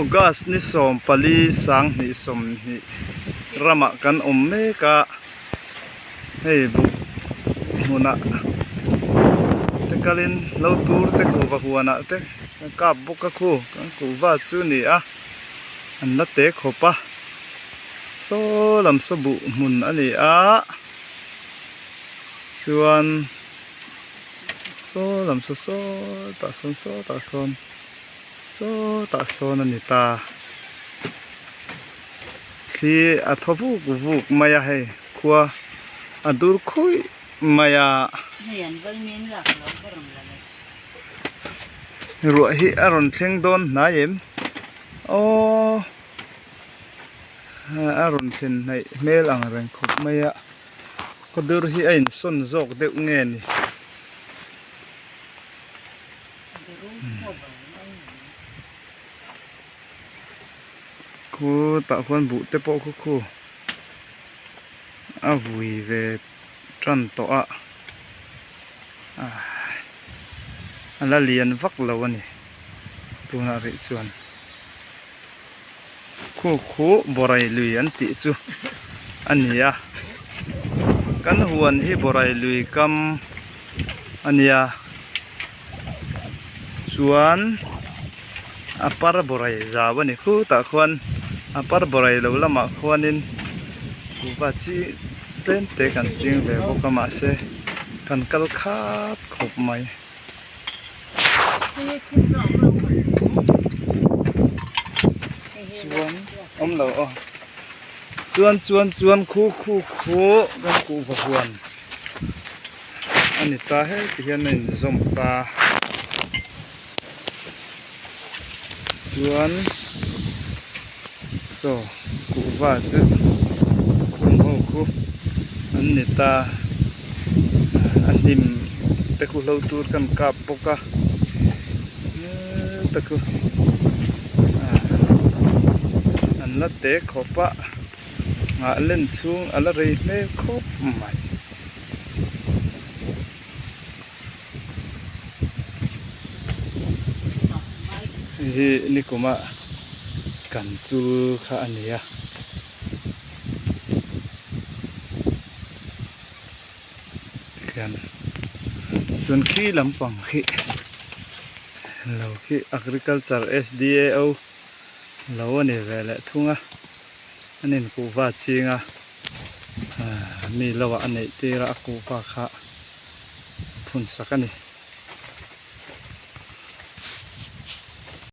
August ni 14 2020 ramah kan awm mek a hei buh hmunah te kalin lo tur te kuhva huanah te kan kap bawk a khu kan kuhva chu a ni a an la te khawp a saw lam saw buh hmun a ni a chuan saw lam saw sawtah sawn sawtah sawn sawtah sawn a ni ta thli a thaw vuk vuk mai a hei khua a dur khuih mai a. Ruah hi a rawn thleng dawn hnai em aww a rawn thlen hnaih hmel ang reng khawp mai a khaw dur hi a insawn zawk deuh nge ni. Khutah khuan buh te pawh khu khu a vui ve tan tawh a a la lian vak lo a ni tunah rih chuan khu khu bawrei lui an tih chu a ni a kan huan hi bawrei lui kam a nia chuan a par bawrei zau a ni khutah khuan a par bawrei lo lamah khuanin kuhva chi tlem te kan ching ve bawk a mahse kan kal khat khawp mai. Chuan awm lo aw chuan chuan chuan khu khu khu kan kuhva huan a ni ta heti hian a inzawm ta chuan saw kuhva chu khum ho khu an ni ta a hnim te khu hlo tur kan kap bawk a te khu an la te khawp a nghah len chhung a la rei hmel khawp mai. Hei hi nikuma kan chul kha a ni a tikhian chuan khi lampang khi lo khi agriculture S_D_A_O lo a ni ve leh thung a an inkuhva ching a mi lo ah a neih tir a a kuhva kha phun sak a ni.